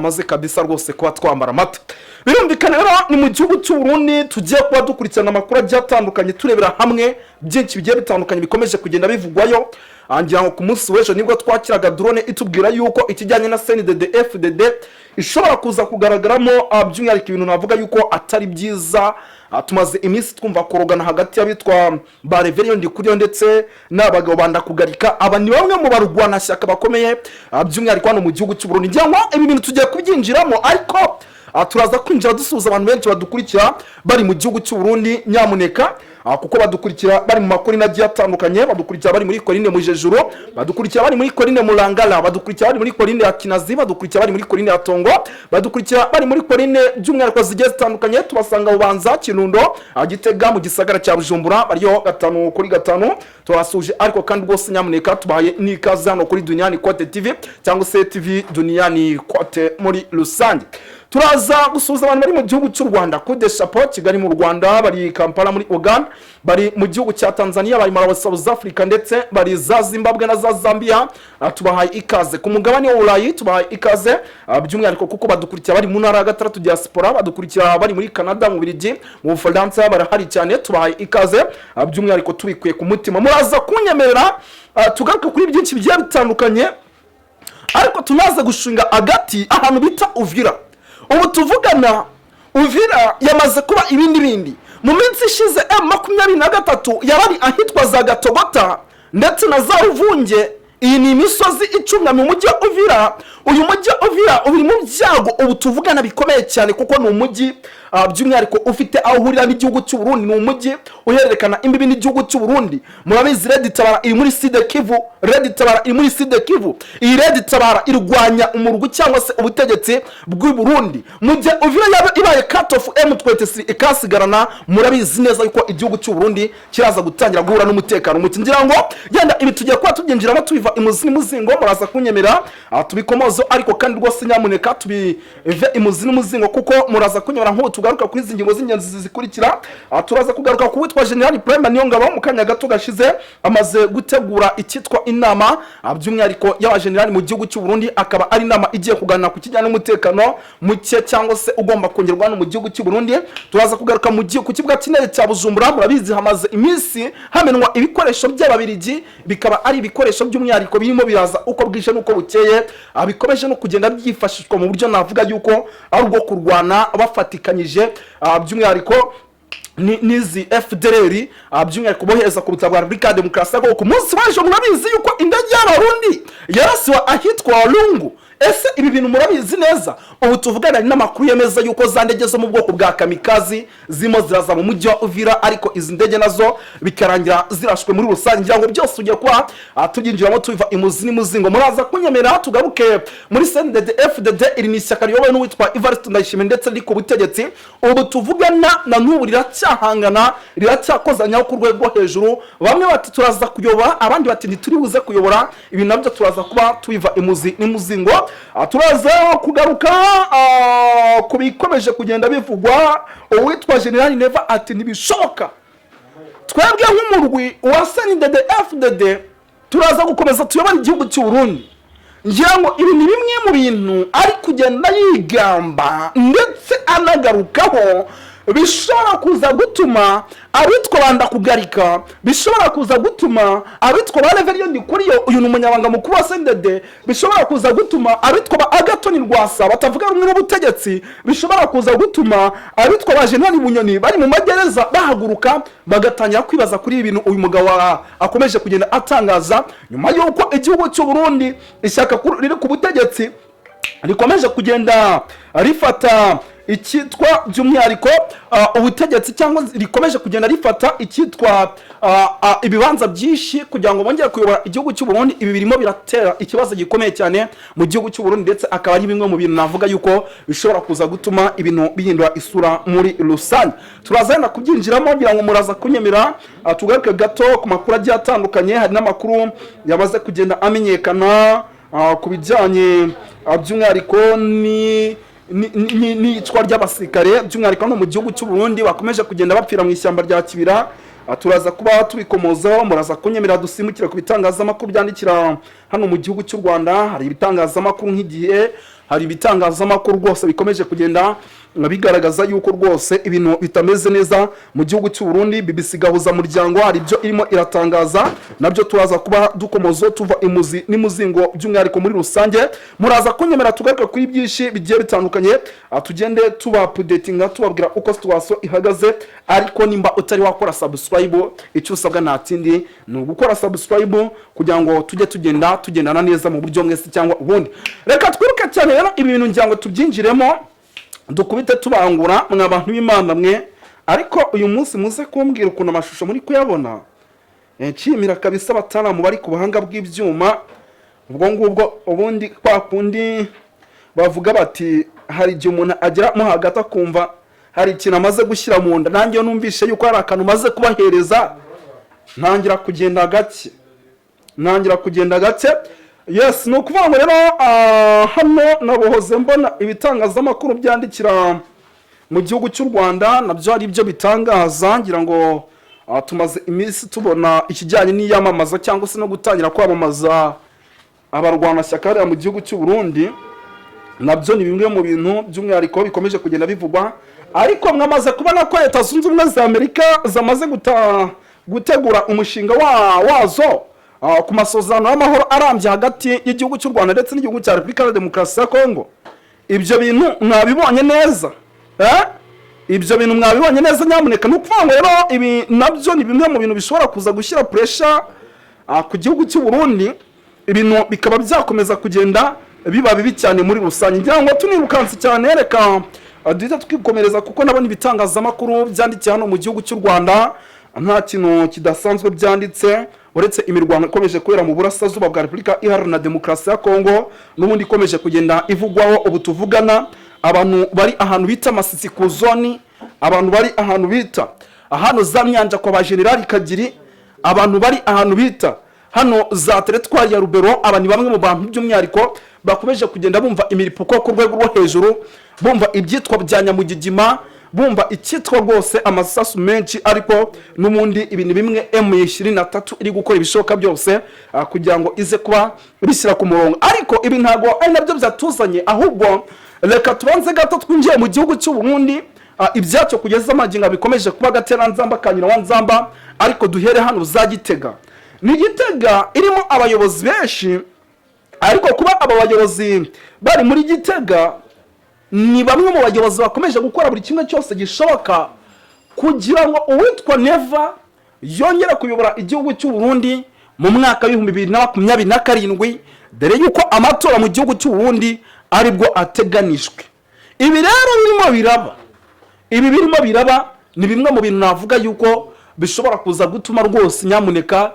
Maze kabisa rwose kuba twambara amata. Birumvikana rero, ni mu gihugu cy'u Burundi tugiye kuba dukurikirana amakuru agiye atandukanye, turebera hamwe byinshi bigiye bitandukanye bikomeje kugenda bivugwayo. Ngira ngo ku munsi w'ejo nibwo twakiraga drone itubwira yuko ikijyanye na CNDD FDD ishobora kuza kugaragaramo, by'umwihariko ibintu navuga yuko atari byiza. Tumaze iminsi twumva korogana hagati y'abitwa ba Reverien Ndikuriyo ndetse n'abagabo bandakugarika. Aba ni bamwe mu barwanashyaka bakomeye, by'umwihariko hano mu gihugu cy'u Burundi. Ngira ngo ibi bintu tugiye kubyinjiramo, ariko turaza kwinjira dusuhuza abantu benshi badukurikira bari mu gihugu cy'u Burundi. Nyamuneka, kuko badukurikira bari mu makorine agiye atandukanye, badukurikira bari muri korine Mujejuru, badukurikira bari muri korine Murangara, badukurikira bari muri korine ya Kinazi, badukurikira bari muri korine ya Tongo, badukurikira bari muri korine by'umwihariko zigiye zitandukanye. Tubasanga Bubanza, Kirundo, Gitega, mu gisagara cya Bujumbura, bariyo 5 kuri 5. Turabasuhuje, ariko kandi rwose nyamuneka tubahaye n'ikaze hano kuri Duniani Kote TV cyangwa se TV Duniani Kote muri rusange. Turaza gusuhuza abantu bari mu gihugu cy'u Rwanda, kude chapeau, Kigali mu Rwanda, bari Kampala muri Uganda, bari mu gihugu cya Tanzania, bari muri South Africa, ndetse bari za Zimbabwe na za Zambia. Tubahaye ikaze ku mugabane w'Uburayi, tubahaye ikaze, by'umwihariko kuko badukurikira bari mu ntara ya gatandatu diaspora, badukurikira bari muri Canada, mu Bubiligi, mu Bufaransa, barahari cyane. Tubahaye ikaze, by'umwihariko tubikuye ku mutima. Muraza kunyemerera tugaruke kuri byinshi bigiye bitandukanye, ariko tunaze gushinga agati ahantu bita Uvira. Ubu tuvugana Uvira yamaze kuba ibindi bindi. Mu minsi ishize M23 yarari ahitwa za Gatogota ndetse na za Ruvunge. Iyi ni imisozi icunga mu mujyi wa Uvira. Uyu mujyi wa Uvira uri mu byago ubu tuvugana bikomeye cyane, kuko ni umujyi, by'umwihariko ufite aho uhurira n'igihugu cy'u Burundi. Ni umujyi uhererekana imbibi n'igihugu cy'u Burundi. Murabizi, Red Tabara iri muri Sud Kivu. Red Tabara iri muri Sud Kivu. Iyi Red Tabara irwanya umurwi cyangwa se ubutegetsi bw'u Burundi. Mu gihe Uvira yaba ibaye cut off, M23 ikasigarana, murabizi neza yuko igihugu cy'u Burundi kiraza gutangira guhura n'umutekano muke. Ngira ngo yenda ibi tugiye kuba tubyinjiramo tubiva imuzi n'umuzingo. Muraza kunyemera tubikomozo, ariko kandi rwose nyamuneka tubive imuzi n'umuzingo, kuko muraza kunyemera nk'ubu tugaruka kuri izi ngingo z'ingenzi zikurikira. Turaza kugaruka ku witwa General Prime Niyongabo. Mu kanya gato gashize amaze gutegura icyitwa inama, by'umwihariko y'abajenerali mu gihugu cy'u Burundi, akaba ari inama igiye kuganira ku kijyanye n'umutekano muke cyangwa se ugomba kongerwa hano mu gihugu cy'u Burundi. Turaza kugaruka mu gihugu ku kibuga cy'indege cya Bujumbura. Murabizi, hamaze iminsi hamenwa ibikoresho by'Ababirigi, bikaba ari ibikoresho by'umwihariko birimo biraza uko bwije n'uko bukeye, bikomeje no kugenda byifashishwa mu buryo navuga yuko ari ubwo kurwana bafatikanyije, by'umwihariko n'izi FDLR, by'umwihariko bohereza ku butaka bwa Repubulika ya Demokarasi ya Kongo. Ku munsi w'ejo murabizi yuko indege y'Abarundi yarasiwe ahitwa Walungu. Ese ibi bintu murabizi neza? Ubu tuvugana hari n'amakuru yemeza yuko za ndege zo mu bwoko bwa kamikazi zirimo ziraza mu mujyi wa Uvira, ariko izi ndege nazo bikarangira zirashwe muri rusange. Ngira ngo byose ugiye kuba tubyinjiramo tubiva imuzi n'imuzingo. Muraza kunyemera tugaruke muri CNDD FDD. Iri ni ishyaka riyobowe n'uwitwa Evariste Ndayishimiye ndetse riri ku butegetsi ubu tuvugana. Na n'ubu riracyahangana, riracyakozanyaho ku rwego rwo hejuru. Bamwe bati turaza kuyobora, abandi bati ntituri buze kuyobora. Ibi nabyo turaza kuba tubiva imuzi n'imuzingo. Turaza kugaruka ku bikomeje kugenda bivugwa. Uwitwa General Neva ati ntibishoboka, twebwe nk'umurwi wa CNDD FDD turaza gukomeza tuyobora igihugu cy'u Burundi. Ngira ngo ibi ni bimwe mu bintu ari kugenda yigamba ndetse anagarukaho, bishobora kuza gutuma abitwa bandakugarika, bishobora kuza gutuma abitwa ba Reverien Ndikuriyo, uyu ni umunyabanga mukuru wa CNDD, bishobora kuza gutuma abitwa ba Agathon Rwasa batavuga rumwe n'ubutegetsi, bishobora kuza gutuma abitwa ba General Bunyoni bari mu magereza bahaguruka bagatangira kwibaza kuri ibi bintu uyu mugabo akomeje kugenda atangaza, nyuma y'uko igihugu cy'u Burundi, ishyaka riri ku butegetsi, rikomeje kugenda rifata icyitwa by'umwihariko ubutegetsi, cyangwa rikomeje kugenda rifata icyitwa ibibanza byinshi kugira ngo bongere kuyobora igihugu cy'u Burundi. Ibi birimo biratera ikibazo gikomeye cyane mu gihugu cy'u Burundi, ndetse akaba ari bimwe mu bintu navuga yuko bishobora kuza gutuma ibintu bihindura isura muri rusange. Turaza wenda kubyinjiramo. Ngira ngo muraza kunyemera tugaruke gato ku makuru agiye atandukanye. Hari n'amakuru yamaze kugenda amenyekana ku bijyanye, by'umwihariko ni n'iyicwa ry'abasirikare, by'umwihariko no mu gihugu cy'u Burundi, bakomeje kugenda bapfira mu ishyamba rya Kibira. Turaza kuba tubikomozaho. Muraza kunyemerera dusimukira ku bitangazamakuru byandikira hano mu gihugu cy'u Rwanda. Hari ibitangazamakuru nk'Igihe, hari ibitangazamakuru rwose bikomeje kugenda bigaragaza yuko rwose ibintu bitameze neza mu gihugu cy'u Burundi. BBC Gahuza Muryango hari ibyo irimo iratangaza, nabyo turaza kuba dukomozo tuva imuzi n'imuzingo. By'umwihariko muri rusange muraza kunyemera tugaruka kuri byinshi bigiye bitandukanye, tugende tuba updatinga, tubabwira uko situation ihagaze. Ariko nimba utari wakora subscribe, icyo usabwa nta kindi ni ugukora subscribe kugira ngo tujye tugenda tugendana neza mu buryo mwese cyangwa ubundi. Reka twiruke cyane rero, ibi bintu ngira ngo tubyinjiremo, dukubite tubangura, mwa bantu b'Imana mwe. Ariko uyu munsi muze kumbwira ukuntu amashusho muri kuyabona. Nshimira kabisa abataramu bari ku buhanga bw'ibyuma. Ubwo ngubwo ubundi kwa kundi bavuga bati hari igihe umuntu ageramo hagati akumva hari ikintu amaze gushyira mu nda. Nanjye iyo numvishe yuko hari akantu umaze kubahereza, ntangira kugenda gake, ntangira kugenda gake. Yes, ni ukuvuga ngo rero hano nabohoze mbona ibitangazamakuru byandikira mu gihugu cy'u Rwanda nabyo hari ibyo bitangaza. Ngira ngo tumaze iminsi tubona ikijyanye n'iyamamaza cyangwa se no gutangira kwamamaza abarwanashyaka hariya mu gihugu cy'u Burundi. Nabyo ni bimwe mu bintu by'umwihariko bikomeje kugenda bivugwa. Ariko mwamaze kubona ko Leta Zunze Ubumwe za Amerika zamaze gutegura umushinga wazo ku masezerano y'amahoro arambye hagati y'igihugu cy'u Rwanda ndetse n'igihugu cya Repubulika ya Demokarasi ya Kongo. Ibyo bintu mwabibonye neza, eh? Ibyo bintu mwabibonye neza nyamuneka? Ni ukuvuga ngo rero ibi nabyo ni bimwe mu bintu bishobora kuza gushyira pressure ku gihugu cy'u Burundi, ibintu bikaba byakomeza kugenda biba bibi cyane muri rusange. Ngira ngo tunirukanse cyane, reka duhita twikomereza, kuko nabona ibitangazamakuru byandikiye hano mu gihugu cy'u Rwanda nta kintu kidasanzwe byanditse, uretse imirwano ikomeje kubera mu burasirazuba bwa Repubulika Iharanira Demokarasi ya Kongo, n'ubundi ikomeje kugenda ivugwaho. Ubu tuvugana, abantu bari ahantu bita Masisi ku zone, abantu bari ahantu bita hano za Myanja kwa ba Generali Kagiri, abantu bari ahantu bita hano za teritwari ya Rubero, aba ni bamwe mu bantu by'umwihariko bakomeje kugenda bumva imiripuko ku rwego rwo hejuru, bumva ibyitwa bya nyamugigima, bumva icyitwa rwose amasasu menshi. Ariko n'ubundi ibi ni bimwe M23 iri gukora ibishoboka byose kugira ngo ize kuba bishyira ku murongo. Ariko ibi ntabwo ari nabyo byatuzanye, ahubwo reka tubanze gato twinjiye mu gihugu cy'u Burundi. Ibyacyo kugeza amagingo bikomeje kuba agateranzamba ka nyina wa nzamba. Ariko duhere hano za Gitega. Ni Gitega irimo abayobozi benshi, ariko kuba aba bayobozi bari muri Gitega, ni bamwe mu bayobozi bakomeje gukora buri kimwe cyose gishoboka kugira ngo uwitwa Neva yongere kuyobora igihugu cy'u Burundi mu mwaka w'2027, dore yuko amatora mu gihugu cy'u Burundi aribwo ateganijwe. Ibi rero birimo biraba, ibi birimo biraba ni bimwe mu bintu navuga yuko bishobora kuza gutuma rwose nyamuneka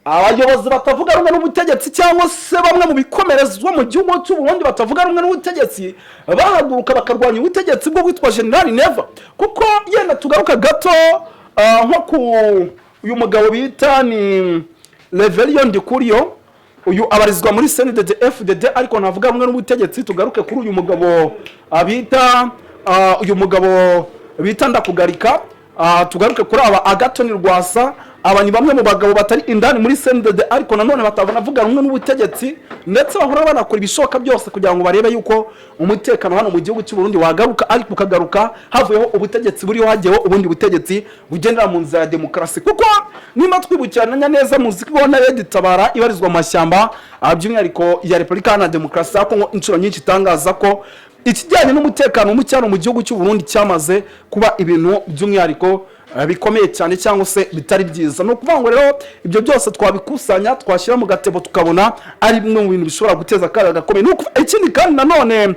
abayobozi batavuga rumwe n'ubutegetsi, cyangwa se bamwe mu bikomerezwa mu gihugu cy'u Burundi batavuga rumwe n'ubutegetsi, bahaguruka bakarwanya ubutegetsi bwo witwa General Neva. Kuko yenda tugaruka gato nko ku uyu mugabo bita ni Reverien Ndikuriyo, uyu abarizwa muri CNDD FDD ariko ntavuga rumwe n'ubutegetsi. Tugaruke kuri uyu mugabo bita uyu mugabo bita Ndakugarika, tugaruke kuri aba Agathon Rwasa. Aba ni bamwe mu bagabo batari indani muri CNDD ariko nanone batanavuga rumwe n'ubutegetsi, ndetse bahora banakora ibishoboka byose kugira ngo barebe yuko umutekano hano mu gihugu cy'u Burundi wagaruka, ariko ukagaruka havuyeho ubutegetsi buriho, hagiyeho ubundi butegetsi bugendera mu nzira ya demokarasi. Kuko niba twibukiranya neza, muzi ko na Red Tabara ibarizwa mu mashyamba, by'umwihariko ya Repubulika Iharanira Demokarasi ya Kongo, inshuro nyinshi itangaza ko ikijyanye n'umutekano muke hano mu gihugu cy'u Burundi cyamaze kuba ibintu by'umwihariko bikomeye cyane cyangwa se bitari byiza. Ni ukuvuga ngo rero ibyo byose twabikusanya, twashyira mu gatebo, tukabona ari bimwe mu bintu bishobora guteza akaga gakomeye. Ikindi kandi nanone,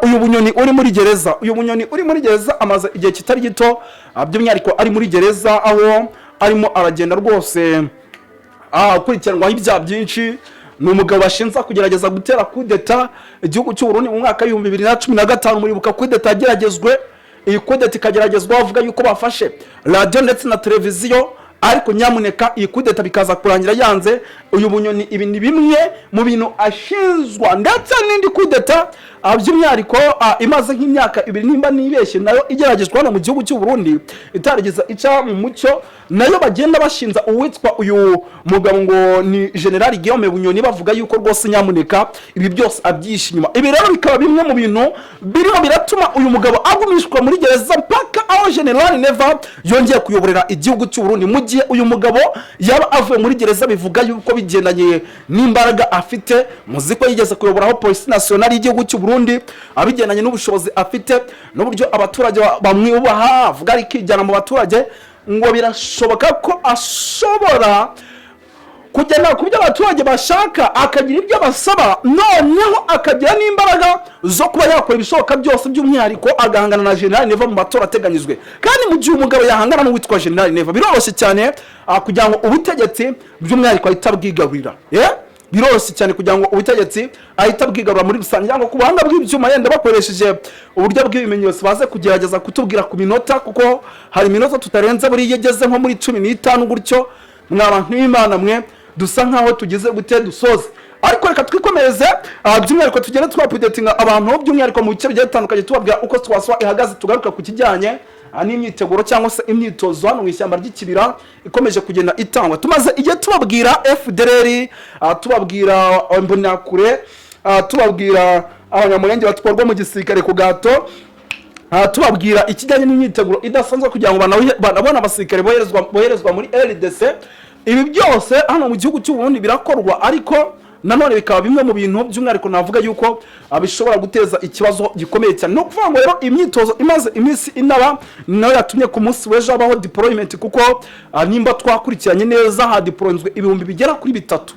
uyu Bunyoni uri muri gereza, uyu Bunyoni uri muri gereza amaze igihe kitari gito, by'umwihariko ari muri gereza, aho arimo aragenda rwose akurikiranwaho ibyaha byinshi. Ni umugabo bashinja kugerageza gutera kudeta igihugu cy'u Burundi mu mwaka w'2015. Muribuka kudeta yageragezwe, iyi kudeta ikageragezwa bavuga yuko bafashe radiyo ndetse na televiziyo. Ariko Ariko nyamuneka iyi kudeta bikaza kurangira yanze. Uyu Bunyoni, ibi ni bimwe mu bintu ashinzwa, ndetse n'indi kudeta, by'umwihariko imaze nk'imyaka 2 nimba nibeshye, nayo igeragezwa hano mu gihugu cy'u Burundi itarigeze ica mu mucyo, nayo bagenda bashinza uwitwa uyu mugabo ngo ni General Guillaume Bunyoni, bavuga yuko rwose nyamuneka ibi byose abyishe inyuma. Ibi rero bikaba bimwe mu bintu birimo biratuma uyu mugabo agumishwa muri gereza mpaka aho General Neva yongeye kuyoborera igihugu cy'u Burundi. Mu gihe uyu mugabo yaba avuye muri gereza, bivuga yuko bigendanye n'imbaraga afite, muzi ko yigeze kuyoboraho Police Nationale y'igihugu cy'u Burundi, abigendanye n'ubushobozi afite n'uburyo abaturage bamwubaha, avuga ari kijyana mu baturage, ngo birashoboka ko ashobora kugenda ku byo abaturage bashaka, akagira ibyo basaba, noneho akagira n'imbaraga zo kuba yakora ibishoboka byose, by'umwihariko agahangana na General Neva mu matora ateganyijwe. Kandi mu gihe umugabo yahangana n'uwitwa General Neva, biroroshye cyane kugira ngo ubutegetsi by'umwihariko ahita abwigarurira. Yeah? Biroroshye cyane kugira ngo ubutegetsi ahita abwigarura muri rusange. Ngo ku buhanga bw'ibyuma, yenda bakoresheje uburyo bw'ibimenyetso, baze kugerageza kutubwira ku minota, kuko hari iminota tutarenze. Buriya igeze nko muri 15 gutyo, mwa bantu b'Imana mwe, dusa nkaho tugize gute, dusoze. Ariko reka twikomereze, by'umwihariko tugende twaupdatinga abantu, by'umwihariko mu bice bigiye bitandukanye, tubabwira uko situation ihagaze. Tugaruka ku kijyanye n'imyiteguro cyangwa se imyitozo hano mu ishyamba ry'Ikibira ikomeje kugenda itangwa. Tumaze igihe tubabwira FDLR, tubabwira Imbonerakure, tubabwira Abanyamurenge batwarwa mu gisirikare ku gato, tubabwira ikijyanye n'imyiteguro idasanzwe kugira ngo banabone abasirikare boherezwa muri RDC. Ibi byose hano mu gihugu cy'u Burundi birakorwa, ariko nanone bikaba bimwe mu bintu by'umwihariko navuga yuko bishobora guteza ikibazo gikomeye cyane. Ni ukuvuga ngo rero imyitozo imaze iminsi inaba nayo yatumye ku munsi w'ejo habaho deployment, kuko nimba twakurikiranye neza, hadeployinzwe 3,000,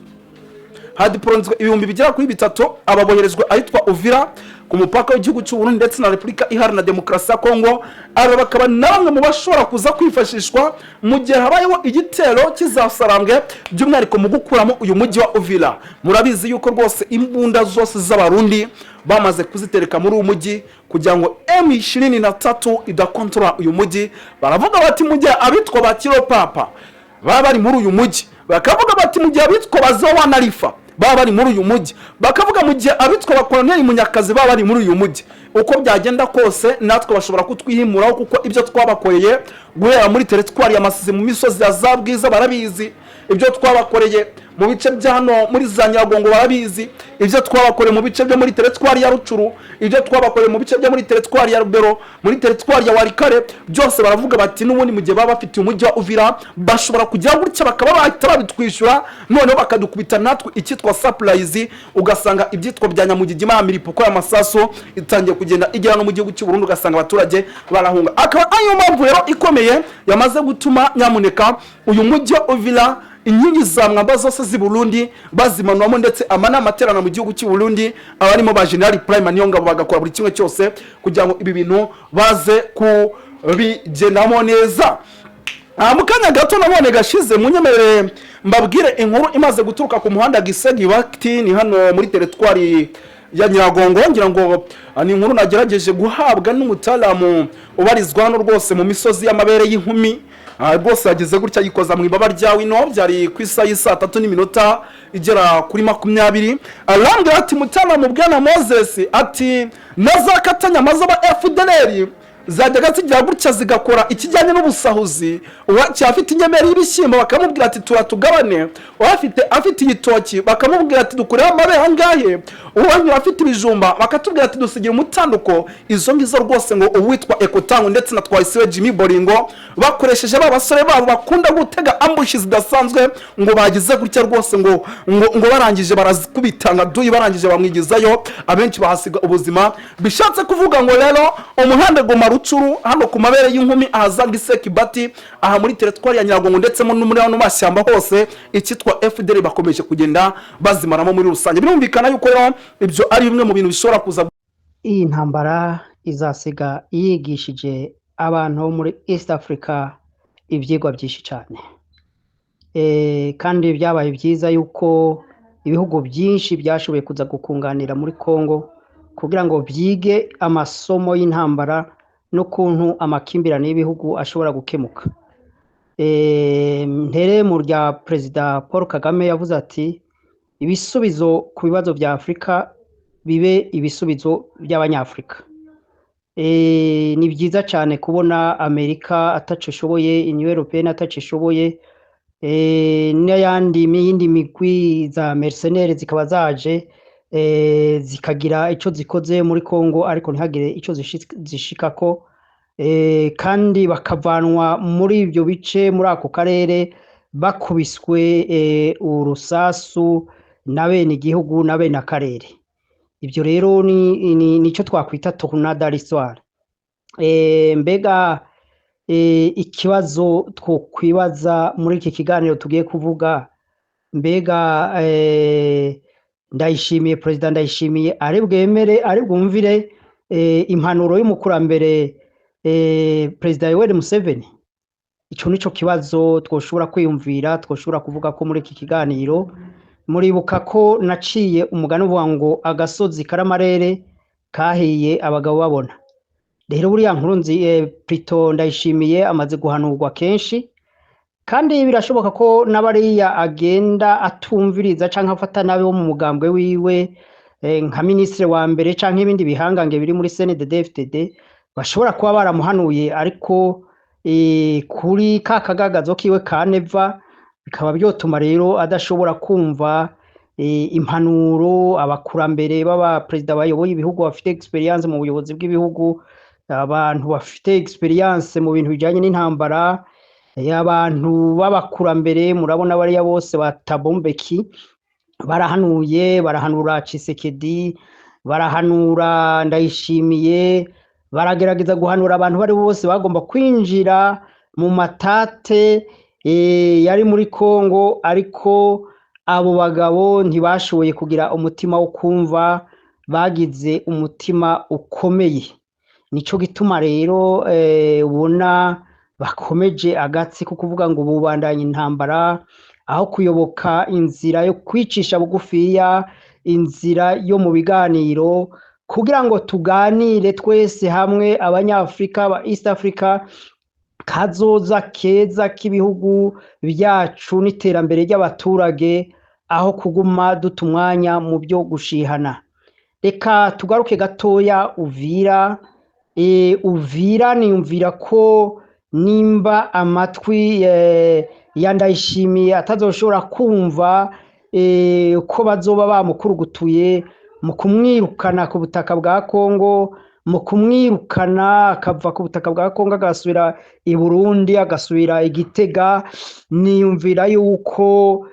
hadeployinzwe 3,000. Aba boherezwa ahitwa Uvira ku mupaka w'igihugu cy'u Burundi ndetse na Repubulika Iharanira Demokarasi ya Kongo. Aba bakaba na bamwe mu bashobora kuza kwifashishwa mu gihe habayeho igitero kizasarambwe, by'umwihariko mu gukuramo uyu mujyi wa Uvira. Murabizi yuko rwose imbunda zose z'Abarundi bamaze kuzitereka muri uyu mujyi kugira ngo M23 idakontorora uyu mujyi. Baravuga bati mu gihe abitwa ba Kiropapa baba bari muri uyu mujyi, bakavuga bati mu gihe abitwa ba Zowanarifa baba bari muri uyu mujyi, bakavuga mu gihe abitwa ba Koloneli Munyakazi baba bari muri uyu mujyi, uko byagenda kose natwe bashobora kutwihimuraho, kuko ibyo twabakoreye guhera muri teritwari ya Masisi mu misozi ya za Bwiza barabizi, ibyo twabakoreye mu bice bya hano muri za Nyiragongo barabizi, ibyo twabakoreye mu bice byo muri teritwari ya Rutshuru, ibyo twabakoreye mu bice byo muri teritwari ya Rubero, muri teritwari ya Walikale, byose. Baravuga bati n'ubundi mu gihe baba bafitiye umujyi wa Uvira, bashobora kugira gutya bakaba bahita babitwishyura, noneho bakadukubita natwe icyitwa surprise, ugasanga ibyitwa bya nyamugigima ya milipuko y'amasasu itangiye kugenda igera no mu gihugu cy'u Burundi, ugasanga abaturage barahunga. Akaba ariyo mpamvu rero ikomeye yamaze gutuma nyamuneka uyu mujyi wa Uvira inkingi za mwamba zose z'i Burundi bazimanuramo, ndetse amanama aterana mu gihugu cy'u Burundi abarimo ba General Prime Niyongabo bagakora buri kimwe cyose kugira ngo ibi bintu baze kubigendamo neza. Mu kanya gato nabone gashize, munyemerere mbabwire inkuru imaze guturuka ku muhanda Gisegi Bakiti, ni hano muri teritwari ya Nyiragongo. Ngira ngo ni inkuru nagerageje guhabwa n'umutaramu ubarizwa hano rwose mu misozi y'amabere y'inkumi. Rwose yageze gutya yikoza mu ibaba rya wino. Byari ku isaha y'isaa tatu n'iminota igera kuri 20. Arambwira ati mutaramu bwana Moses, ati na za katanyama z'aba FDLR zajyaga zigira gutya zigakora ikijyanye n'ubusahuzi. Afite inyemeri y'ibishyimbo bakamubwira ati turatugabane, uwafite afite igitoki bakamubwira ati dukureho amabere angahe, uwanyura afite ibijumba bakatubwira ati dusigira umutanduko. Izo ngizo rwose ngo uwitwa Ekotango ndetse na Twahisiwe Jimmy Boringo bakoresheje ba basore babo bakunda gutega ambush zidasanzwe, ngo bagize gutya rwose ngo barangije barazikubita nka duyi, barangije bamwigizayo, abenshi bahasiga ubuzima. Bishatse kuvuga ngo rero umuhanda Goma Rutshuru hano ku mabere y'inkumi ahaza Giseki Bati, aha muri teritwari ya Nyiragongo ndetse no muri ano mashyamba hose, icyitwa FDLR bakomeje kugenda bazimaramo muri rusange. Birumvikana yuko rero ibyo ari bimwe mu bintu bishobora kuza. Iyi ntambara izasiga yigishije abantu bo muri East Africa ibyigwa byinshi cyane. Kandi byabaye byiza yuko ibihugu byinshi byashoboye kuza gukunganira muri Congo kugira ngo byige amasomo y'intambara n'ukuntu amakimbirane y'ibihugu ashobora gukemuka. Ntere mu rya Perezida Paul Kagame yavuze ati: "Ibisubizo ku bibazo vya Afurika bibe ibisubizo by'Abanyafurika." Ni byiza cyane kubona Amerika ataco ishoboye, Union Européenne ataco ishoboye, n'ayandi n'iyindi migwi za mercenaires zikaba zaje zikagira ico zikoze muri Congo, ariko ntihagire ico zishikako, kandi bakavanwa muri ibyo bice, muri ako karere, bakubiswe urusasu na bene igihugu na bene akarere. Ibyo rero ni nico twakwita tournant dans l'histoire. Mbega ikibazo twokwibaza muri iki kiganiro tugiye kuvuga, mbega Ndayishimiye, Perezida Ndayishimiye, ari bwemere, ari bwumvire impanuro y'umukurambere, Perezida Yoweri Museveni? Ico nico kibazo twoshobora kwiyumvira, twoshobora kuvuga ko muri iki kiganiro. Muribuka ko naciye umugani uvuga ngo agasozi karamarere kahiye abagabo babona. Rero buriya nkuru nzi plutôt Ndayishimiye amaze guhanurwa kenshi, kandi birashoboka ko n'abariya agenda atumviriza canke afata nabi wo mu mugambwe wiwe, nka minisitiri wa mbere canke ibindi bihangange biri muri CNDD-FDD, bashobora kuba baramuhanuye, ariko kuri ka kagagazo kiwe ka Neva bikaba byotuma rero adashobora kumva impanuro abakurambere b'aba perezida bayoboye ibihugu, bafite expérience mu buyobozi bw'ibihugu, abantu bafite expérience mu bintu bijanye n'intambara, abantu b'abakurambere. Murabona bariya bose ba Thabo Mbeki barahanuye, barahanura Tshisekedi, barahanura Ndayishimiye, baragerageza guhanura abantu bari bose bagomba kwinjira mu matate yari muri Congo, ariko abo bagabo ntibashoboye kugira umutima wo kumva, bagize umutima ukomeye. Nico gituma rero ubona bakomeje agatsi ko kuvuga ngo bubandanya intambara aho kuyoboka inzira yo kwicisha bugufiya, inzira yo mu biganiro, kugira ngo tuganire twese hamwe, Abanyafrika ba East Africa, kazoza keza k'ibihugu byacu n'iterambere ry'abaturage, aho kuguma duta umwanya mu byo gushihana. Reka tugaruke gatoya Uvira. Uvira niyumvira ko nimba amatwi ya Ndayishimiye atazoshobora kumva ko bazoba bamukurugutuye mu kumwirukana ku butaka bwa Kongo, mu kumwirukana akava ku butaka bwa Kongo agasubira i Burundi, agasubira i Gitega, niyumvira yuko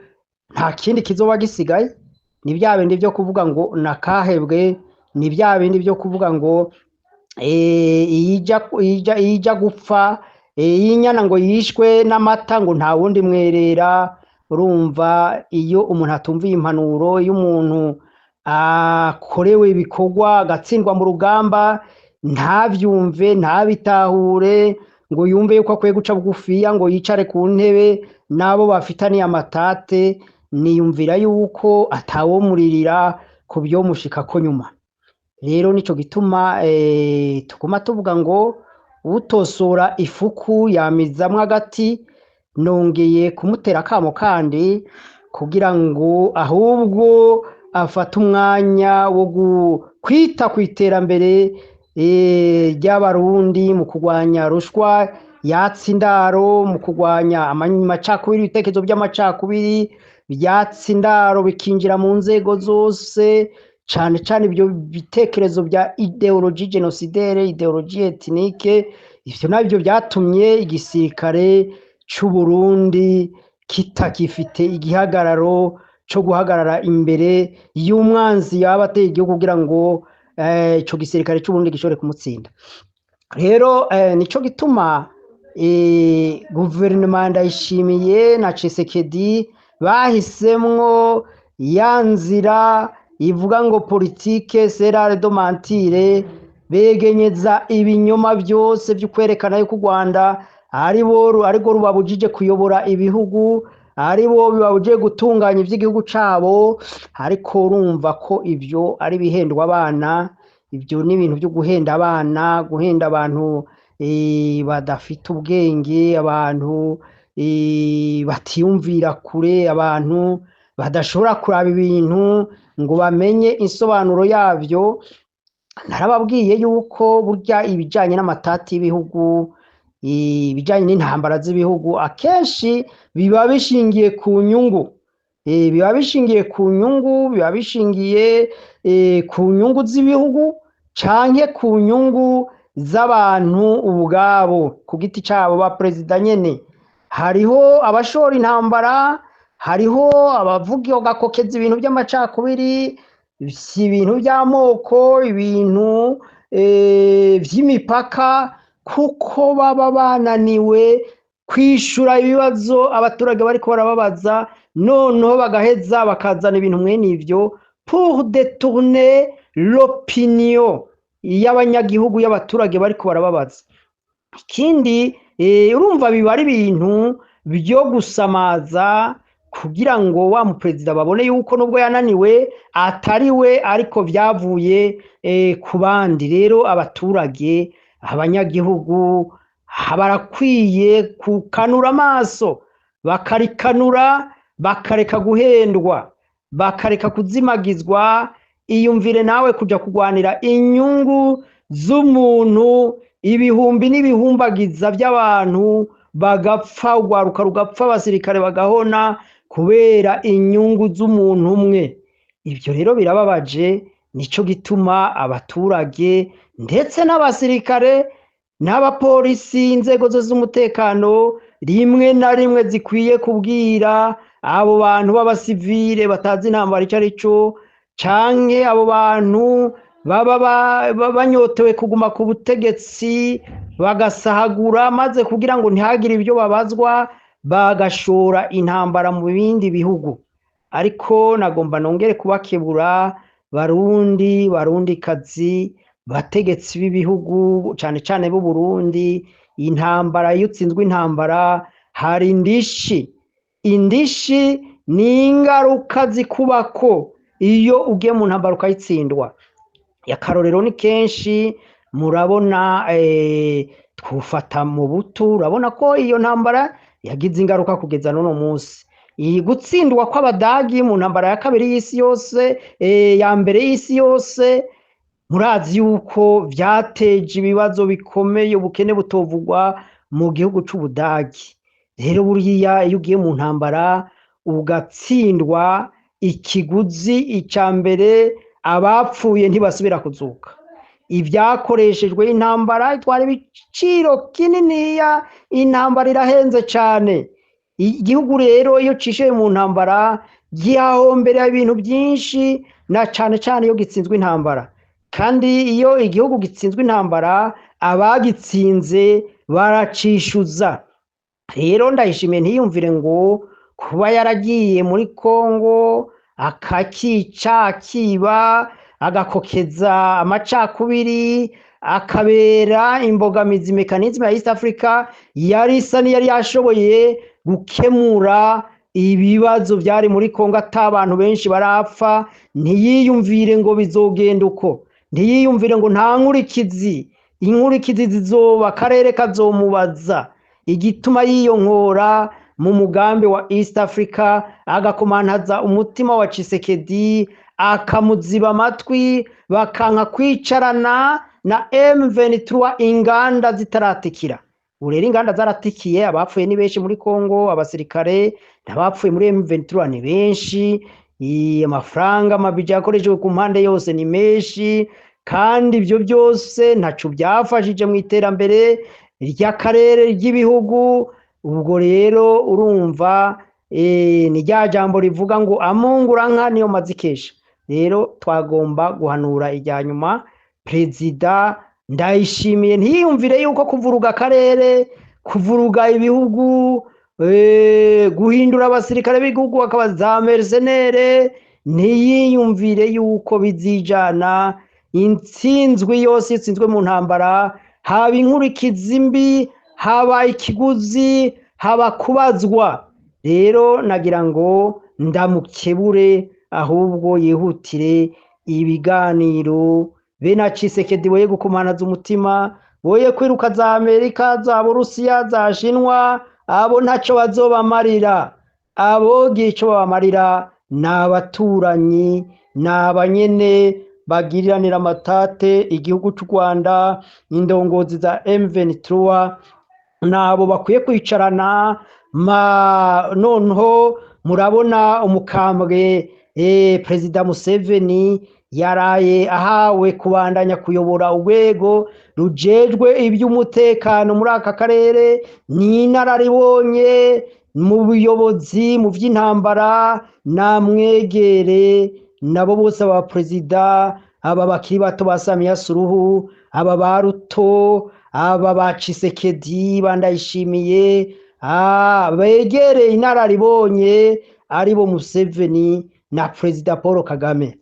nta kindi kizoba gisigaye. Ni bya bindi byo kuvuga ngo nakahebwe, ni bya bindi byo kuvuga ngo iyijya gupfa, inyana ngo yishwe n'amata, ngo nta wundi mwerera. Urumva, iyo umuntu atumviye impanuro, iyo umuntu akorewe ibikorwa agatsindwa mu rugamba ntabyumve, ntabitahure, ngo yumve yuko akwiye guca bugufiya, ngo yicare ku ntebe n'abo bafitaniye amatate, niyumvira yuko atawomuririra ku byo mushikako nyuma. Rero nico gituma tuguma tuvuga ngo utosora ifuku yamizamwo agati. Nongeye kumutera akamo kandi kugira ngo ahubwo afate umwanya wo kwita ku iterambere ry'Abarundi mu kurwanya rushwa yatsa indaro, mu kurwanya amacakubiri, ibitekerezo by'amacakubiri byatsa indaro bikinjira mu nzego zose, cane cane ibyo bitekerezo bya idéologie génocidaire, idéologie ethnique. Ivyo navyo byatumye igisirikare c'u Burundi kitakifite igihagararo co guhagarara imbere y'umwanzi yaba ateye igihugu, kugira ngo ico gisirikare c'u Burundi gishobore kumutsinda. Rero nico gituma guverinoma Ndayishimiye na Tshisekedi bahisemwo ya nzira ivuga ngo politique, c'est l'art de mentir. Begenyeza ibinyoma byose byo kwerekana yuko u Rwanda ari bo arirwo rubabujije kuyobora ibihugu, ari bo bibabujije gutunganya ivy'igihugu cabo. Ariko urumva ko ivyo ari ibihendwa abana, ibyo ni ibintu byo guhenda abana, guhenda abantu badafite ubwenge, abantu batiyumvira kure, abantu badashobora kuraba ibintu ngo bamenye insobanuro yavyo. Narababwiye yuko burya ibijanye n'amatati y'ibihugu, ibijanye n'intambara z'ibihugu, akenshi biba bishingiye ku nyungu. Biba bishingiye ku nyungu, biba bishingiye ku nyungu z'ibihugu canke ku nyungu z'abantu ubwabo ku giti cabo, ba perezida nyene. Hariho abashora intambara, hariho abavuga gakokeza ibintu by'amacakubiri, si ibintu by'amoko, ibintu vy'imipaka, kuko baba bananiwe kwishura ibibazo abaturage bariko barababaza, noneho bagaheza bakazana ibintu mwene ivyo pour détourner l'opinion y'abanyagihugu, y'abaturage bariko barababaza. Ikindi, urumva biba ari ibintu byo gusamaza kugira ngo wa muperezida babone yuko nubwo yananiwe atari we, ariko vyavuye ku bandi. Rero abaturage, abanyagihugu barakwiye kukanura amaso, bakarikanura, bakareka guhendwa, bakareka kuzimagizwa. Iyumvire nawe kuja kugwanira inyungu z'umuntu, ibihumbi n'ibihumbagiza by'abantu bagapfa, urwaruka rugapfa, abasirikare bagahona kubera inyungu z'umuntu umwe. Ibyo rero birababaje. Nico gituma abaturage ndetse n'abasirikare n'abapolisi, inzego zose z'umutekano, rimwe na rimwe zikwiye kubwira abo bantu b'abasivile batazi intambara ico ari cyo, canke abo bantu baba banyotewe kuguma ku butegetsi, bagasahagura maze kugira ngo ntihagire ibyo babazwa, bagashora intambara mu bindi bihugu. Ariko nagomba nongere kubakebura, Barundi, Barundikazi, bategetsi b'ibihugu, cane cane b'u Burundi: intambara, iyo utsinzwe intambara hari indishi. Indishi ni ingaruka zikubako iyo ugiye mu ntambara ukayitsindwa. Akarorero ni kenshi murabona, twufata mu butu, urabona ko iyo ntambara yagize ingaruka kugeza n'uno munsi. Iyi gutsindwa kw'Abadagi mu ntambara ya kabiri y'isi yose, ya mbere y'isi yose, murazi yuko vyateje ibibazo bikomeye, ubukene butovugwa mu gihugu c'Ubudagi. Rero buriya iyo ugiye mu ntambara ugatsindwa, ikiguzi ica mbere, abapfuye ntibasubira kuzuka. Ibyakoreshejwe, intambara itwara ibiciro kininiya, intambara irahenze cane. Igihugu rero iyo cishiye mu ntambara gihahombera ibintu byinshi, na cane cane iyo gitsinzwe intambara. Kandi iyo igihugu gitsinzwe intambara, abagitsinze baracishuza. Rero Ndayishimiye ntiyumvire ngo kuba yaragiye muri Kongo akakica, akiba, agakokeza amacakubiri, akabera imbogamizi mécanisme ya East Africa yari isa n'iyari yashoboye gukemura ibibazo byari muri Kongo ata abantu benshi barapfa, ntiyiyumvire ngo bizogenda uko, ntiyiyumvire ngo nta nkurikizi. Inkurikizi zizoba, akarere kazomubaza igituma yiyonkora mu mugambi wa East Africa, agakomantaza umutima wa Tshisekedi, akamuziba amatwi, bakanka kwicarana na M23 inganda zitaratikira. Ubu rero inganda zaratikiye, abapfuye ni benshi muri Congo, abasirikare n'abapfuye muri M23 ni benshi, amafaranga, amabije yakoreshejwe ku mpande yose ni menshi, kandi ibyo byose ntaco byafashije mu iterambere ry'akarere, ry'ibihugu. Ubwo rero urumva, ni rya jambo rivuga ngo amungura nka niyo mazikesha. Rero twagomba guhanura irya nyuma Perezida Ndayishimiye, ntiyiyumvire yuko kuvuruga akarere, kuvuruga ibihugu, guhindura abasirikare b'igihugu bakaba za mercenaires, ntiyiyumvire yuko bizijana intsinzwi yose. Itsinzwe mu ntambara haba inkurikizi mbi, haba ikiguzi, haba kubazwa. Rero nagira ngo ndamukebure, ahubwo yihutire ibiganiro be na Tshisekedi, boye gukomanaza umutima, boye kwiruka za Amerika, za Burusiya, za Shinwa. Abo ntaco bazobamarira. Abogira ico babamarira ni abaturanyi, ni abanyene bagiriranira amatate igihugu c'u Rwanda, indongozi za M23, nabo bakwiye kwicarana. Ma noneho murabona umukambwe Perezida Museveni yaraye ahawe kubandanya kuyobora urwego rujejwe iby'umutekano muri aka karere. Ni inararibonye mu buyobozi, mu by'intambara. Namwegere nabo bose, aba perezida aba bakiri bato ba Samia Suluhu, aba ba Ruto, aba ba Tshisekedi, bandayishimiye, begereye inararibonye aribo Museveni na Perezida Paul Kagame,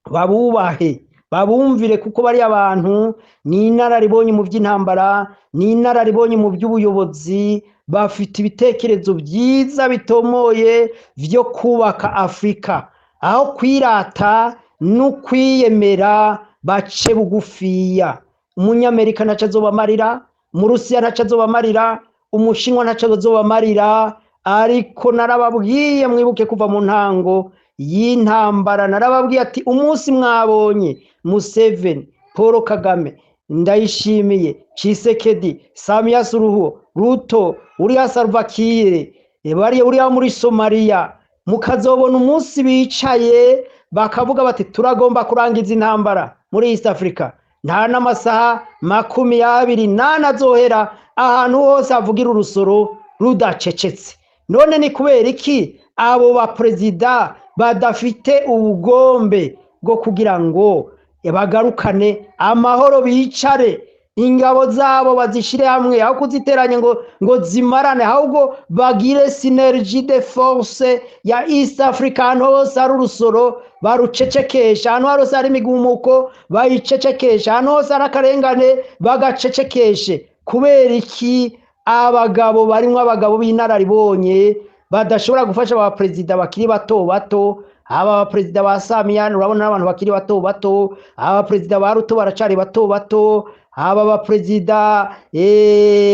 babubahe, babumvire, kuko bari abantu ni inararibonye mu by'intambara, ni inararibonye mu by'ubuyobozi, bafite ibitekerezo byiza bitomoye byo kubaka Afurika. Aho kwirata no kwiyemera, bace bugufiya. Umunyamerika ntaco azobamarira, Umurusiya ntaco azobamarira, Umushinwa ntaco azobamarira. Ariko narababwiye, mwibuke kuva mu ntango y'intambara, narababwiye ati umunsi mwabonye Museveni, Paul Kagame, Ndayishimiye, Tshisekedi, Samia Suluhu, Ruto, uriya Salva Kiir, bariya uriya muri Somalia, mukazobona umunsi bicaye bakavuga bati turagomba kurangiza intambara muri East Africa, nta n'amasaha 24 azohera ahantu hose havugira urusoro rudacecetse. None ni kubera iki abo baperezida badafite ubugombe bwo kugira ngo bagarukane amahoro, bicare, ingabo zabo bazishire hamwe, aho kuziteranya ngo zimarane, ahubwo bagire synergie de force ya East Africa? Ahantu hose hari urusoro barucecekesha, ahantu hose hari imigumuko bayicecekesha, ahantu hose hari akarengane bagacecekeshe. Kubera iki abagabo barimwo abagabo b'inararibonye badashobora gufasha aba perezida bakiri bato bato? Aba perezida ba Samia urabona n'abantu bakiri bato bato, aba perezida ba Ruto baracari bato bato, aba baperezida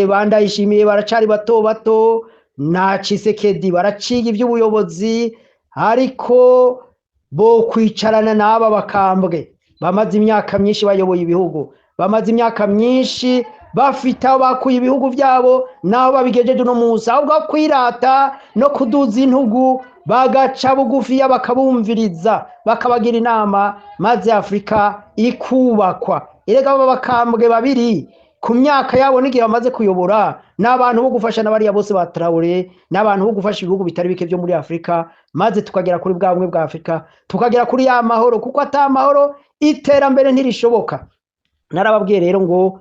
ba Ndayishimiye baracari bato bato, na Tshisekedi baraciga iby'ubuyobozi. Ariko bo kwicarana n'aba bakambwe bamaze imyaka myinshi bayoboye ibihugu, bamaze imyaka myinshi bafite aho bakuye ibihugu byabo n'aho babigejeje uno munsi, ahubwo kwirata no kuduza intugu, bagaca bugufiya, bakabumviriza, bakabagira inama, maze Afurika ikubakwa. Erega aba bakambwe babiri ku myaka yabo n'igihe bamaze kuyobora, ni abantu bo gufasha n'abariya bose ba Traoré, ni abantu bo gufasha ibihugu bitari bike byo muri Afurika, maze tukagera kuri bwa bumwe bwa Afurika, tukagera kuri ya mahoro, kuko ata mahoro iterambere ntirishoboka. Narababwiye rero ngo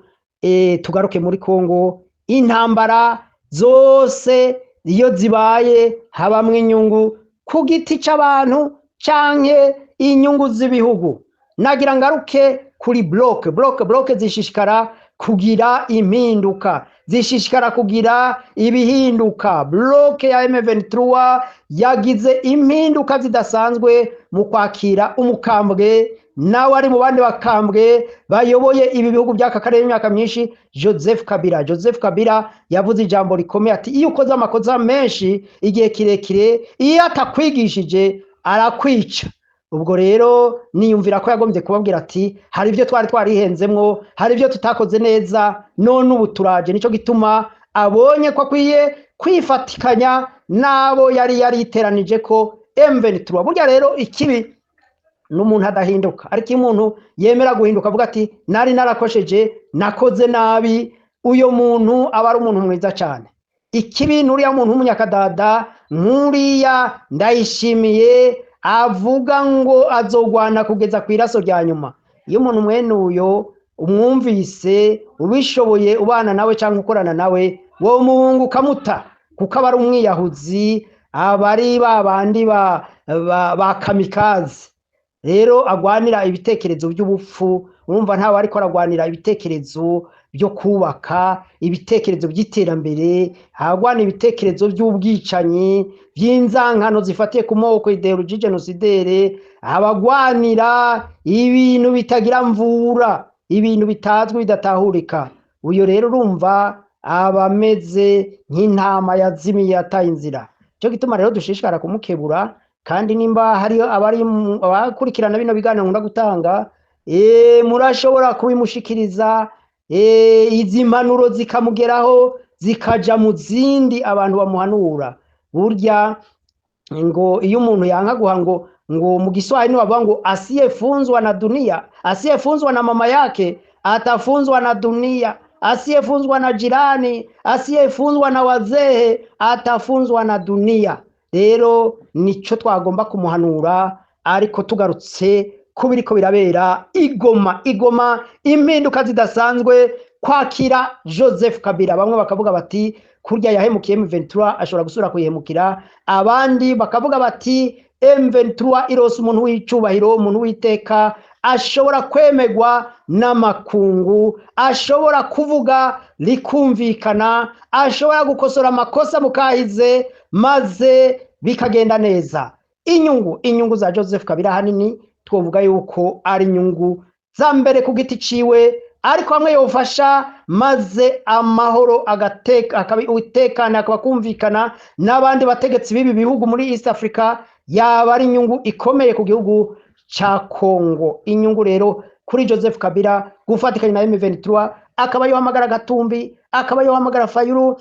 tugaruke muri Kongo. Intambara zose iyo zibaye habamwo inyungu ku giti c'abantu canke inyungu z'ibihugu. Nagira ngaruke kuri bloc. Bloc zishishikara kugira impinduka, zishishikara kugira ibihinduka. Bloc ya M23 yagize impinduka zidasanzwe mu kwakira umukambwe, nawe ari mu bandi bakambwe bayoboye ibi bihugu by'aka karere imyaka myinshi, Joseph Kabila. Joseph Kabila yavuze ijambo rikomeye ati iyo ukoze amakosa menshi igihe kirekire, iyo atakwigishije arakwica. Ubwo rero niyumvira ko yagombye kubabwira ati hari ibyo twari twarihenzemwo, hari ibyo tutakoze neza, none ubu turaje. Nico gituma abonye ko akwiye kwifatikanya n'abo yari yariteranije ko M23. Burya rero ikibi n'umuntu adahinduka, ariko iyo umuntu yemera guhinduka, avuga ati nari narakosheje, nakoze nabi, uyo muntu aba ari umuntu mwiza cyane. Ikibi n'uriya muntu w'umunyakadada nk'uriya Ndayishimiye avuga ngo azogwana kugeza ku iraso rya nyuma. Iyo umuntu mwene uyo umwumvise, ubishoboye ubana nawe cyangwa ukorana nawe, wowe muhungu ukamuta, kuko aba ari umwiyahuzi, aba ari ba bandi ba kamikaze. Rero agwanira ibitekerezo by'ubupfu. Urumva ntawe ariko aragwanira ibitekerezo byo kubaka, ibitekerezo by'iterambere, agwana ibitekerezo by'ubwicanyi, by'inzankano zifatiye ku moko, idéologie génocidaire, abagwanira ibintu bitagira mvura, ibintu bitazwi, bidatahurika. Uyo rero urumva Aba ameze nk'intama yazimiye, yataye inzira. Cyo gituma rero dushishikara kumukebura. Kandi nimba hariyo abari abakurikirana bino biganiro nkunda gutanga, murashobora kubimushikiriza, izi mpanuro zikamugeraho, zikaja mu zindi abantu bamuhanura. Burya ngo iyo umuntu yanka guha, ngo mu Giswahili bavuga ngo "Asiyefunzwa na dunia, asiyefunzwa na mama yake atafunzwa na dunia, asiyefunzwa na jirani, asiyefunzwa na wazee atafunzwa na dunia." Rero nico twagomba kumuhanura. Ariko tugarutse ku biriko birabera igoma, igoma impinduka zidasanzwe, kwakira Joseph Kabila, bamwe bakavuga bati kurya yahemukiye M23 ashobora gusubira kuyihemukira, abandi bakavuga bati M23 irose umuntu w'icubahiro, umuntu w'iteka, ashobora kwemegwa n'amakungu, ashobora kuvuga rikumvikana, ashobora gukosora amakosa mukahize maze bikagenda neza. Inyungu za Joseph Kabila hanini twovuga yuko ari inyungu za mbere ku giti ciwe, ariko hamwe yofasha maze amahoro agateka, akaba utekana, akaba kumvikana n'abandi bategetsi b'ibi bihugu muri East Africa, yaba ari inyungu ikomeye ku gihugu ca Congo. Inyungu rero kuri Joseph Kabila gufatikanya na M23, akaba yohamagara Gatumbi, akaba yohamagara Fayulu,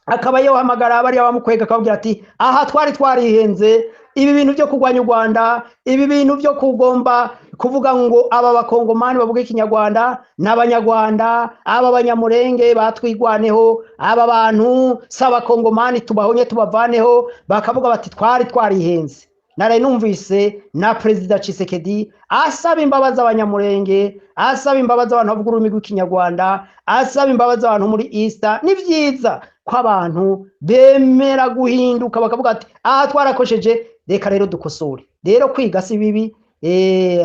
akaba yohamagara bariya bamukwega, akababwira ati aha twari twarihenze, ibi bintu byo kurwanya u Rwanda, ibi bintu byo kugomba kuvuga ngo aba Bakongomani bavuga Ikinyarwanda n'Abanyarwanda, aba Banyamurenge batwigwaneho, aba bantu si Abakongomani, tubahonye tubavaneho, bakavuga bati twari twarihenze. Naraye numvise na Perezida Tshisekedi asaba imbabazi Abanyamurenge, asaba imbabazi abantu bavuga ururimi rw'Ikinyarwanda, asaba imbabazi abantu muri Easter. Ni vyiza ko abantu bemera guhinduka, bakavuga ati aha twarakosheje, reka rero dukosore. Rero kwiga si bibi.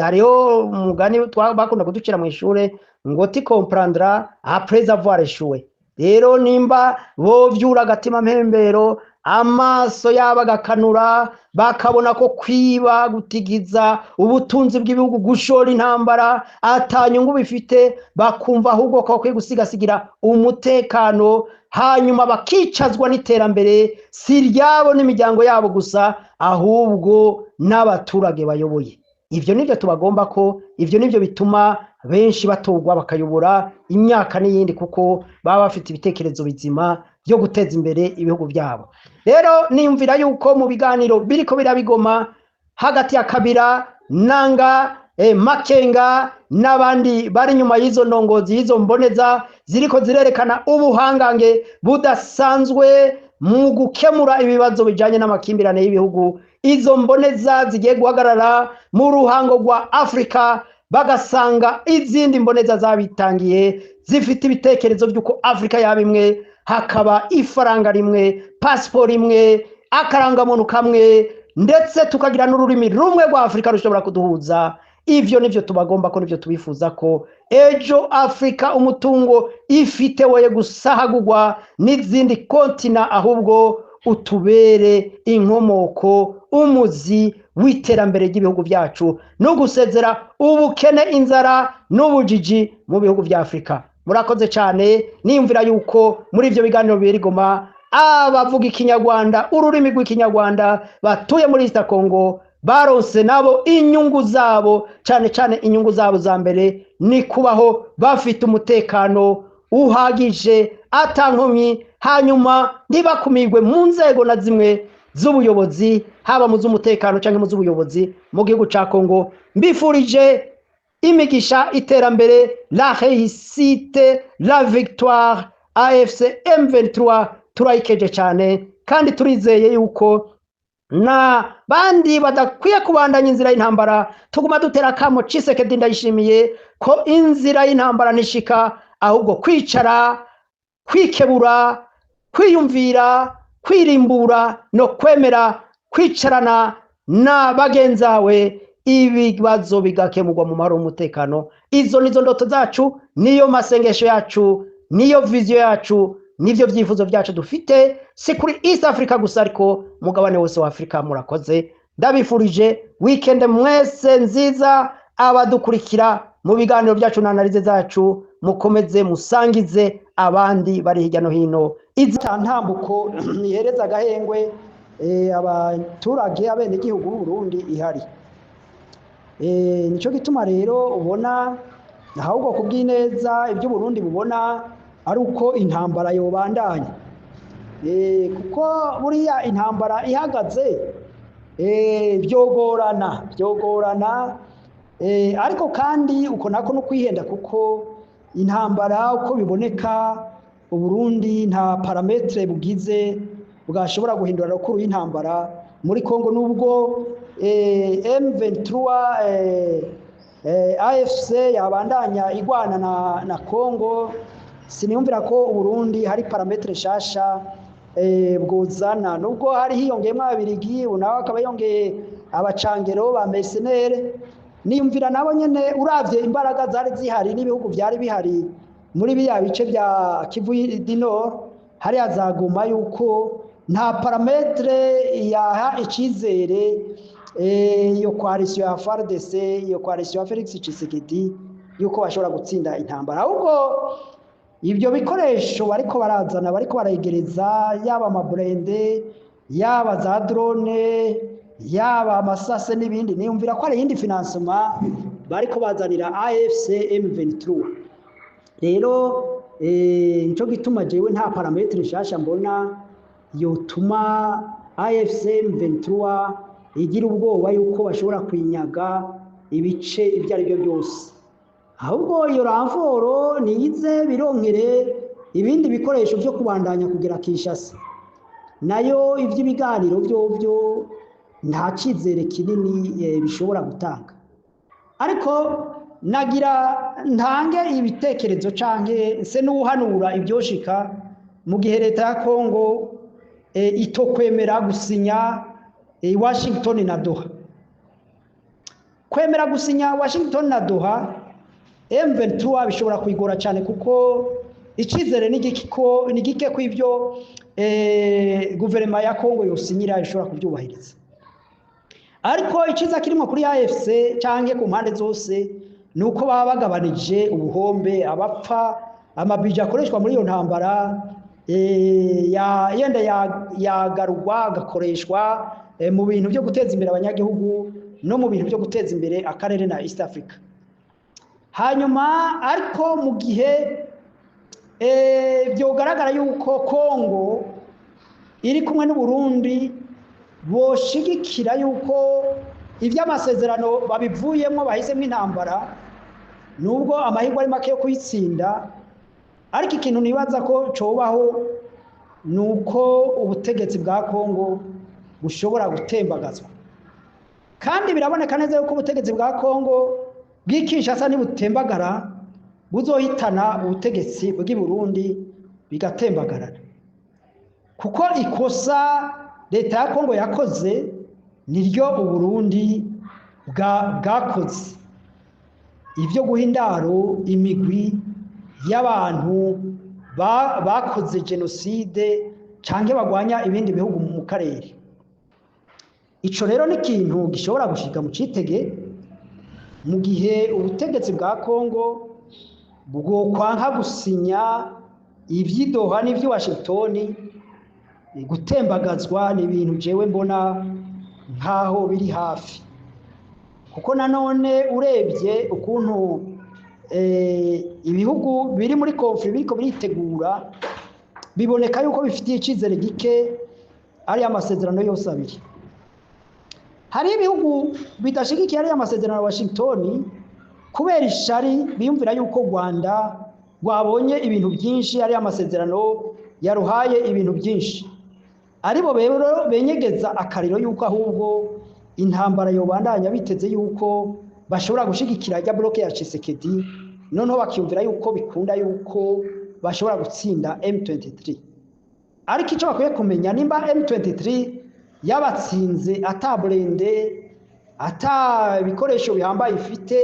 Hariho umugani bakunda kuducira mu ishure ngo "Tu comprendras après avoir échoué." Rero nimba bovyura agatima mpembero, amaso yabo agakanura, bakabona ko kwiba, gutigiza ubutunzi bw'ibihugu, gushora intambara ata nyungu bifite, bakumva ahubwo ko bakwiye gusigasigira umutekano, hanyuma bakicazwa n'iterambere, si iryabo n'imiryango yabo gusa, ahubwo n'abaturage bayoboye. Ivyo nivyo tubagomba ko, ivyo nivyo bituma benshi batorwa bakayobora imyaka n'iyindi, kuko baba bafite ibitekerezo bizima byo guteza imbere ibihugu byabo. Rero niyumvira yuko mu biganiro biriko birabigoma hagati ya Kabila, Nanga, Makenga n'abandi bari inyuma y'izo ndongozi, y'izo mboneza ziriko zirerekana ubuhangange budasanzwe mu gukemura ibibazo bijanye n'amakimbirane y'ibihugu, izo mboneza zigiye guhagarara mu ruhango rwa Afurika, bagasanga izindi mboneza zabitangiye zifite ibitekerezo by'uko Afurika yaba imwe, hakaba ifaranga rimwe, pasiporo imwe, akarangamuntu kamwe, ndetse tukagira n'ururimi rumwe rwa Afurika rushobora kuduhuza. Ivyo nivyo tubagomba ko, nivyo tubifuza ko ejo Afurika umutungo ifite woye gusahagurwa n'izindi continent, ahubwo utubere inkomoko, umuzi w'iterambere ry'ibihugu byacu no gusezera ubukene, inzara n'ubujiji mu bihugu bya Afurika. Murakoze cyane. Niyumvira yuko muri ibyo biganiro bibera Igoma, abavuga Ikinyarwanda, ururimi rw'Ikinyarwanda, batuye muri East Congo baronse nabo inyungu zabo. Cyane cyane inyungu zabo za mbere ni kubaho bafite umutekano uhagije, atankomyi, hanyuma ntibakumirwe mu nzego na zimwe z'ubuyobozi, haba mu z'umutekano cyangwa mu z'ubuyobozi mu gihugu cya Congo. Mbifurije imigisha, iterambere, la réussite, la victoire. AFC M23 turayikeje cyane, kandi turizeye yuko na bandi badakwiye kubandanya inzira y'intambara. Tuguma dutera akamo Tshisekedi, ndayishimiye, ko inzira y'intambara ntishika, ahubwo kwicara, kwikebura, kwiyumvira, kwirimbura no kwemera kwicarana na bagenzawe, ibibazo bigakemurwa mu mahoro n'umutekano. Izo nizo ndoto zacu, niyo masengesho yacu, niyo vision yacu, nivyo vyifuzo byacu dufite, si kuri East Africa gusa, ariko mugabane wose wa Afrika. Murakoze, ndabifurije weekend mwese nziza abadukurikira. Mu biganiro byacu na analyse zacu, mukomeze musangize abandi bari hirya no hino. Izi ntambuko ihereza agahengwe abaturage, abenegihugu b'u Burundi ihari. Nico gituma rero ubona ahubwo kubw'ineza ibyo Burundi bubona ari uko intambara yobandanya, kuko buriya intambara ihagaze byogorana, byogorana. Ariko kandi uko nako no kwihenda, kuko intambara uko biboneka Uburundi nta paramètre bugize bwashobora guhindura rukuru y'intambara muri Kongo, nubwo M23 AFC yabandanya igwana na Kongo. Siniyumvira ko Uburundi hari paramètre shasha bwozana, nubwo hari hiyongeyemo Ababirigi, nawe akaba yongeye abacangero ba mercenaires. Niyumvira nabo nyene, uravye imbaraga zari zihari n'ibihugu vyari bihari muri biriya bice bya Kivu du Nord, hariya za Goma, yuko nta paramètre yaha icizere iyo coalition ya FARDC, iyo coalition ya Felix Tshisekedi, yuko bashobora gutsinda intambara. Ahubwo ibyo bikoresho bariko barazana, bariko barayegereza, yaba ama blindés, yaba za drone, yaba amasase n'ibindi, niyumvira ko ari iyindi financement bariko bazanira AFC M23. Rero nico gituma jewe nta paramètre nshasha mbona yotuma AFC M23 igira ubwoba yuko bashobora kwinyaga ibice ibyo ari byo byose. Ahubwo iyo renfort niyize bironkere ibindi bikoresho byo kubandanya kugera Kinshasa. Nayo iby'ibiganiro byo nta cyizere kinini bishobora gutanga. Ariko nagira ntange ibitekerezo canke se n'uhanura ibyoshika mu gihe leta ya Kongo itokwemera gusinya Washington na Doha. Kwemera gusinya Washington na Doha, M23 bishobora kwigora cyane, kuko icizere ni gike ko ivyo guverinoma ya Kongo yosinyira ishobora kubyubahiriza. Ariko iciza kirimo kuri AFC canke ku mpande zose ni uko baba bagabanije ubuhombe, abapfa, amabije akoreshwa muri iyo ntambara yenda yagarurwa agakoreshwa mu bintu byo guteza imbere abanyagihugu no mu bintu byo guteza imbere akarere na East Africa. Hanyuma ariko mu gihe byogaragara yuko Kongo iri kumwe n'u Burundi, boshigikira yuko iby'amasezerano babivuyemo, bahisemo intambara, nubwo amahirwe ari make yo kuyitsinda. Ariko ikintu nibaza ko cobaho ni uko ubutegetsi bwa Kongo bushobora gutembagazwa, kandi biraboneka neza yuko ubutegetsi bwa Kongo bw'Ikinshasa nibutembagara buzohitana ubutegetsi bw'i Burundi bigatembagarana, kuko ikosa leta ya Kongo yakoze niryo Uburundi bwakoze, ibyo guha indaro imigwi y'abantu bakoze jenoside canke bagwanya ibindi bihugu mu karere. Ico rero ni ikintu gishobora gushika mu citege mu gihe ubutegetsi bwa Kongo bwokwanka gusinya ivy'i Doha n'ivy'i Washington. Gutembagazwa ni ibintu jewe mbona nkaho biri hafi, kuko nanone urebye ukuntu ibihugu biri muri conflit biriko biritegura, biboneka yuko bifitiye icizere gike ari amasezerano yose abiri. Hari ibihugu bidashigikiye ari amasezerano ya Washington kubera ishari, biyumvira yuko Rwanda rwabonye ibintu byinshi, ari amasezerano yaruhaye ibintu byinshi. Aribo rero benyegeza akariro yuko ahubwo intambara yobandanya, biteze yuko bashobora gushigikira rya bloc ya Tshisekedi, noneho bakiyumvira yuko bikunda yuko bashobora gutsinda M23. Ariko icyo bakwiye kumenya, nimba M23 yabatsinze ata blindé, ata ibikoresho bihambaye ifite,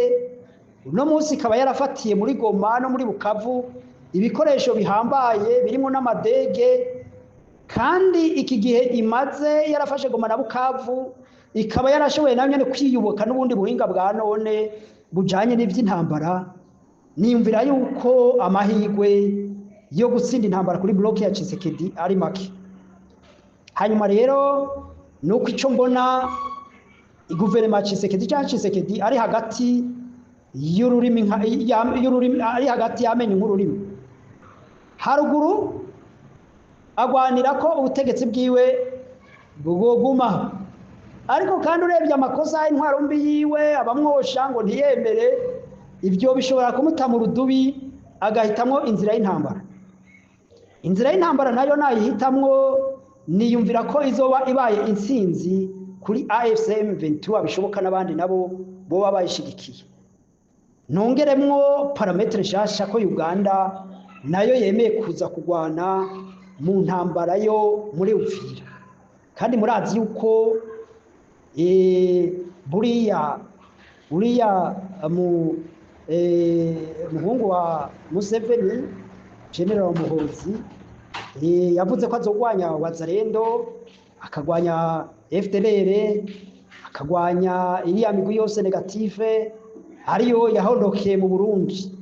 uno munsi ikaba yarafatiye muri Goma no muri Bukavu ibikoresho bihambaye birimo n'amadege, kandi iki gihe imaze yarafashe Goma na Bukavu ikaba yarashoboye nayo nyene kwiyubaka n'ubundi buhinga bwa none. bujanye n'ivy'intambara, niyumvira yuko amahirwe yo gutsinda intambara kuri bloc ya Tshisekedi ari make. Hanyuma rero nuko ico mbona, guverinoma ya Tshisekedi cyangwa Tshisekedi ari hagati y'ururimi y'ururimi, ari hagati y'amenyo nk'ururimi. Haruguru agwanira ko ubutegetsi bwiwe bwoguma, ariko kandi urebye amakosa y'intwaro mbi yiwe, abamwosha ngo ntiyemere, ibyo bishobora kumuta mu rudubi, agahitamwo inzira y'intambara. Inzira y'intambara nayo nayihitamwo, niyumvira ko izoba ibaye intsinzi kuri AFC M23, bishoboka n'abandi nabo boba bayishigikiye. Nongeremwo paramètre nshasha ko Uganda nayo yemeye kuza kugwana mu ntambara yo muri Uvira, kandi murazi yuko buriya uriya mu muhungu wa Museveni, General Muhozi, yavuze ko azogwanya Wazalendo, akagwanya FDLR, akagwanya iriya migwi yose négative ariyo yahondokeye mu Burundi.